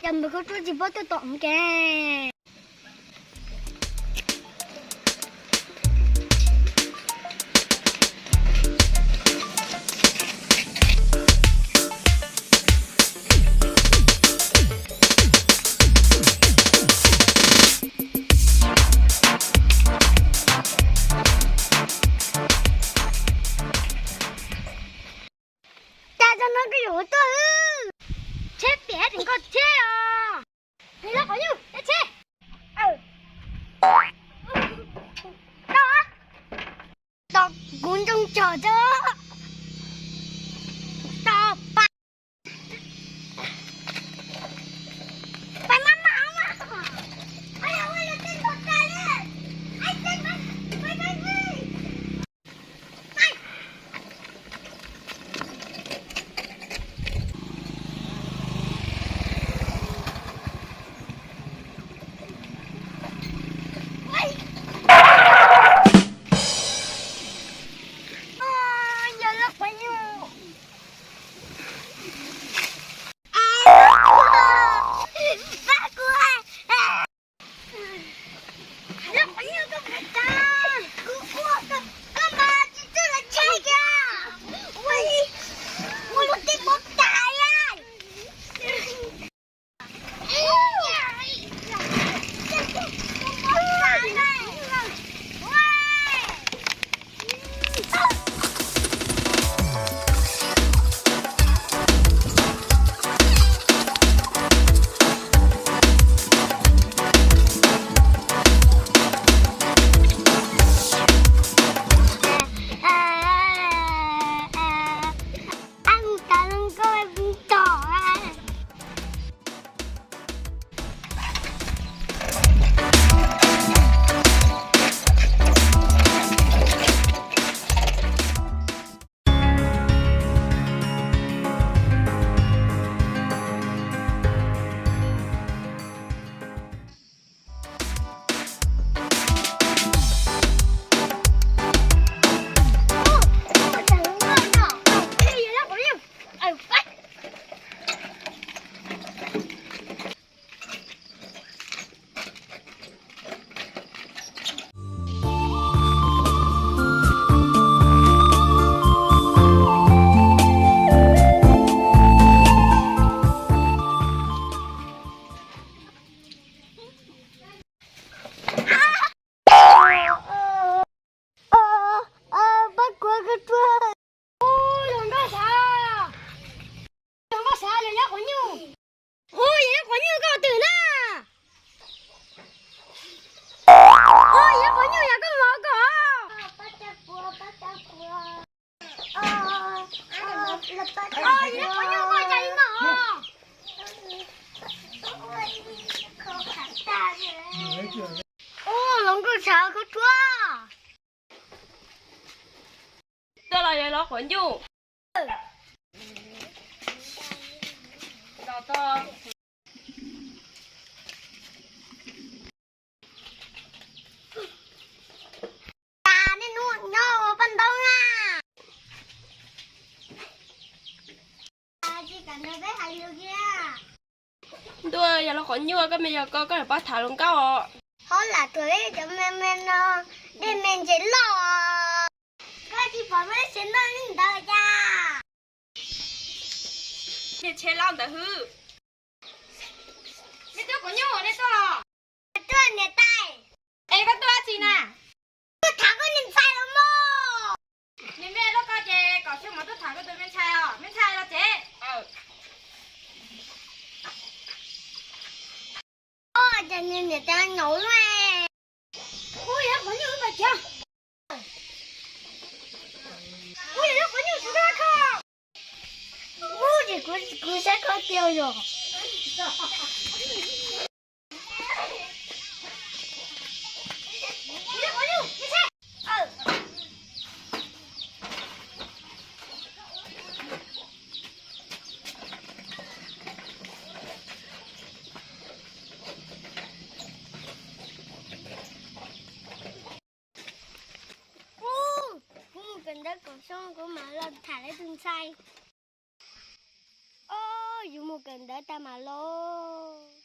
Cas npawg khaub ruab tsis paub tuaj tom kev. Cas cov no koj yuav ua tuaj wb? Tsheb piam tseem koj tsheb os. Nws loj qhov nyuj tsheb. Tos kuv ntsoog tsog tso. Tos pa. Pab kuv koj tuaj. Ub, yog nkauj sav, yog nkauj sav los yog qhov nyuj. Ub, yog qhov nyuj koj twg na? Ub, yog qhov nyuj yog koj mov koj. Ub, los nkauj sav khaub thuab. Tuaj los yog los qhov nyuj. Nej hnub no ua paj ntaub na. Ntuj, yog los qhov nyuj koj me yog koj, koj yuav pab tham hluas nkauj os. Ho lam tuam li cov me me no, dej me ntses loj. Koj tsis pom lub tsheb noj li ntawd cas? Niag tsheb loj ntawd hwb. Nej tuaj qhov nyuj nej tuaj los? Tuaj niam tais. Es koj tuaj dab tsi na? Tuaj tham koj niag ntxhais los mog. Niag me loj koj ces kom xyov mus tuaj tham koj tus me ntxhais os, me ntxhais los tsev. Ua cas niam tais nyaum luaj. Ub, yog qhov nyuj wb pais kiag. Ub, yog qhov nyuj tsis koj kho. Ub, ces kuv saib koj tiag yog. Ub, kuv mus pem ntawd kom xyov kuv mam los tham lawv tus ntxhais. Os, Yus mus kawm ntawv tag mam los.